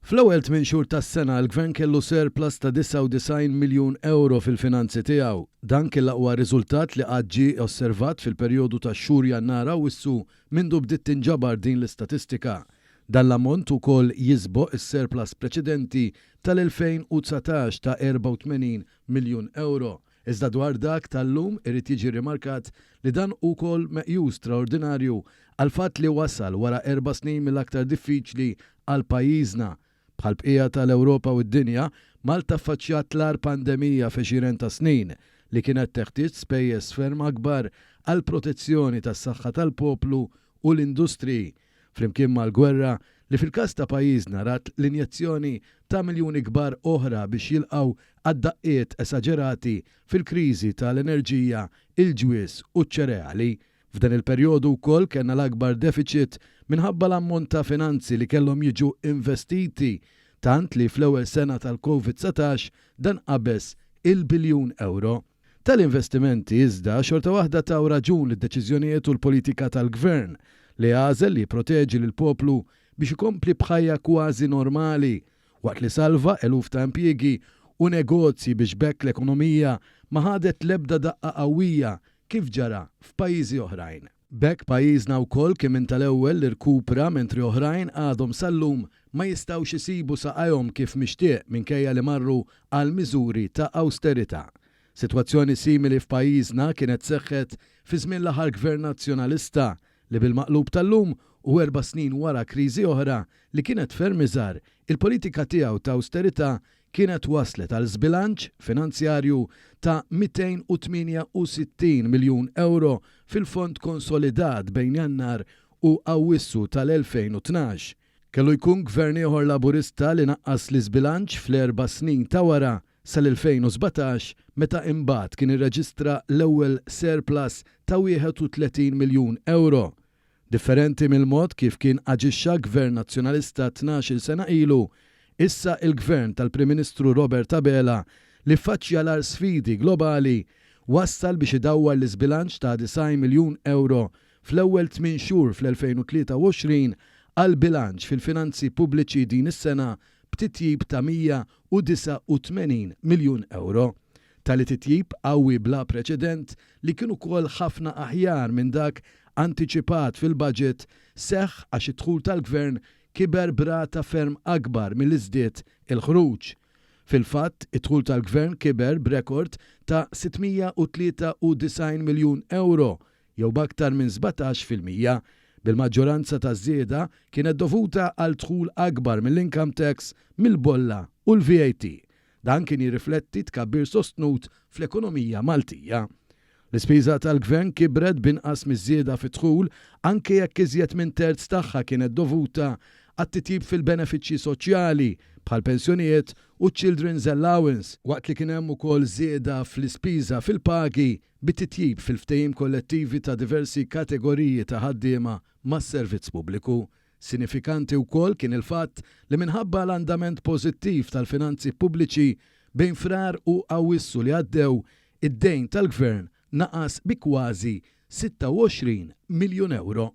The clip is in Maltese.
Fl-ewwel tminn xhur tas-sena l-Gvern kellu surplus ta' 99 miljun ewro fil-finanzi tiegħu. Dan kien l-aqwa riżultat li qatt ġie osservat fil-perjodu tax-xhur Jannar-Awwissu mindu bdiet tinġabar din l-istatistika. Dan l-ammont ukoll jisboq is-surplus preċedenti tal-2019 ta' 84 miljun ewro. Iżda dwar dak tal-lum irid jiġi rrimarkat li dan hu wkoll meqjus straordinarju għall-fatt li wasal wara erba' snin mill-aktar diffiċli għal pajjiżna. Bħall-bqija ta' l-Ewropa u d-dinja, Malta ffaċċjat l-agħar pandemija f'għexieren ta' snin, li kienet teħtieġ spejjeż ferm akbar għall-protezzjoni tas-saħħa tal-poplu u l-industriji, flimkien mal-gwerra li fil-każ ta' pajjiżna rat l-injezzjoni ta' miljuni kbar oħra biex jilqgħu għad-daqqiet esaġerati fil-kriżi ta' l-enerġija, il-ġwież u ċ-ċereali. F'dan il-perjodu wkoll kellna l-akbar defiċit minħabba l-ammont ta' finanzi li kellhom jiġu investiti, tant li fl-ewwel sena tal-Covid 19 dan qabeż il-biljun ewro. Tali investimenti, iżda, xorta waħda taw raġun lid-deċiżjonijiet u l-politika tal-Gvern, li għażel li jipproteġi lill-poplu biex ikompli b'ħajja kważi normali, waqt li salva eluf ta' impjiegi u negozji biex b'hekk l-ekonomija ma ħadet l-ebda daqqa qawwija kif ġara f'pajjiżi oħrajn. B'hekk pajjiżna wkoll kien minn tal-ewwel li rkupra mentri oħrajn għadhom sal-lum ma jistgħux isibu saqajhom kif mixtieq minkejja li marru għal miżuri ta' awsterità. Sitwazzjoni simili f'pajjiżna kienet seħħet fi żmien l-aħħar Gvern Nazzjonalista li bil-maqlub tal-lum u erba' snin wara kriżi oħra li kienet ferm iżgħar, il-politika tiegħu ta' awsterità kienet wasslet għal żbilanċ finanzjarju ta' 268 miljun ewro fil-fond konsolidat bejn Jannar u Awwissu tal-2012. Kellu jkun Gvern ieħor Laburista li naqqas l-iżbilanċ fl-erba' snin ta' wara sal-2017 meta imbagħad kien irreġistra l-ewwel surplus ta' 31 miljun ewro. Differenti mill-mod kif kien aġixxa Gvern Nazzjonalista 12-il sena ilu, issa il-Gvern tal-Prim Ministru Robert Abela li ffaċċja l-agħar sfidi globali wassal biex idawwar l-iżbilanċ ta' 90 miljun ewro fl-ewwel tminn xhur fl-2023 għal bilanċ fil-finanzi pubbliċi din is-sena b'titjib ta' 189 miljun ewro. Tali titjib qawwi bla preċedent, li kien ukoll ħafna aħjar minn dak antiċipat fil-budget, seħħ għax id-dħul tal-Gvern kiber b'rata ferm akbar milli żdied il-ħruġ. Fil-fatt, id-dħul tal-Gvern kiber b'rekord ta' 693 miljun ewro, jew b'aktar minn 17%, bil-maġġoranza taż-żieda kienet dovuta għal dħul akbar mill-income tax, mill-bolla u l-VAT. Dan kien jirrifletti tkabbir sostnut fl-ekonomija Maltija. L-ispiża tal-Gvern kibret b'inqas miż-żieda fid-dħul anke jekk iżjed minn terz tagħha kienet dovuta għat-titjib fil-benefiċċji soċjali bħall-pensjonijiet u ċ-children's allowance, waqt li kien hemm ukoll żieda fl-ispiża fil-pagi bi titjib fil-ftehim kollettivi ta' diversi kategoriji ta' ħaddiema mas-servizz pubbliku. Sinifikanti wkoll kien il-fatt li minħabba l-andament pożittiv tal-finanzi pubbliċi, bejn Frar u Awwissu li għaddew, id-dejn tal-Gvern naqas bi kważi 26 miljun ewro.